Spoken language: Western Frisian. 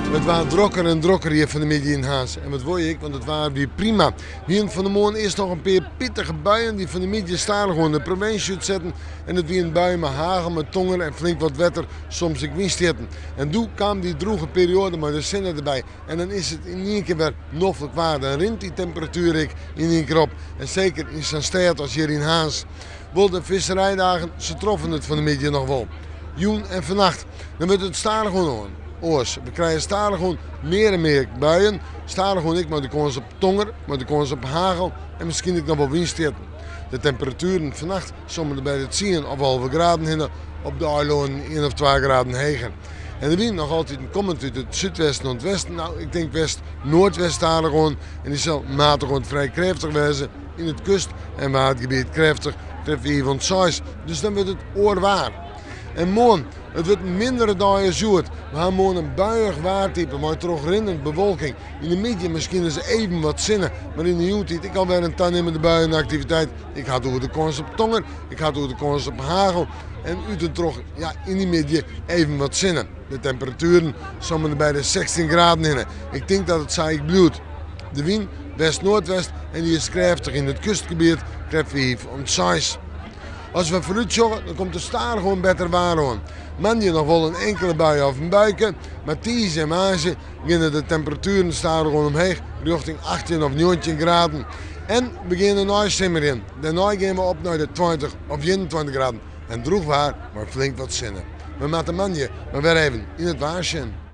It waard drokker en drokker hjir fan 'e middei yn Harns. En wat wol je ek, want it waar wie prima. Wienen fan 'e moarn earst noch in pear pittige buien dy't fan 'e middei stadichoan de provinsje útsetten. En it wienen buien mei hagel, mei tonger en flink wat wetter, soms ek wynstjitten. En doe kaam dy drûge perioade mei de sinne derby. En dan is it yn ien kear wer noflik waar. Dan rint dy temperatuer ek yn ien kear op. En seker yn sa'n stêd as hjir yn Harns. Wol de fiskerijdagen, se troffen it fan 'e middei noch wol. Jûn en fannacht, dan wurdt it stadichoan oars. We krije stadichoan mear en mear buien. Stadichoan ek mei de kâns op tonger, mei de kâns op hagel en miskien ek noch wol wynstjitten. De temperatueren fannacht sommene by de tsien of 11 graden hinne, op de eilannen ien of twa graden heger. En de wyn noch altiten kommend út it súdwesten oant westen, no ik tink west-noardwest stadichoan en dy sil matich oant frij krêftich wêze yn it kust en waadgebiet krêftich krêft fiif oant seis. Dus dan wurdt it oar waar. En moarn, it wurdt in mindere dei as hjoed. We ha moarn in buiïch waartype mei trochrinnend bewolking. Yn de middei miskien ris even wat sinne, mar yn de jûntiid ek alwer in tanimmende buienaktiviteit. Ik ha it oer de kâns op tonger, ik ha it oer de kâns op hagel en út en troch ja, yn dy middei even wat sinne. De temperatueren sommene by de 16 graden hinne. Ik tink dat it sa ek bliuwt. De wyn west-noardwest en dy is krêftich yn it kustgebiet, krêft 5 oant 6. As we foarút sjogge, dan komt der stadichoan better waar oan. Moandei noch wol in inkele bui of in buike, mar tiisdei en woansdei geane de temperatueren stadichoan omheech rjochting 18 of 19 graden. En we geane neisimmerjen. Dêrnei gean we op nei de 20 of 21 graden en drûch waar mei flink wat sinne. We moatte moandei mar wer even yn it waar sjen.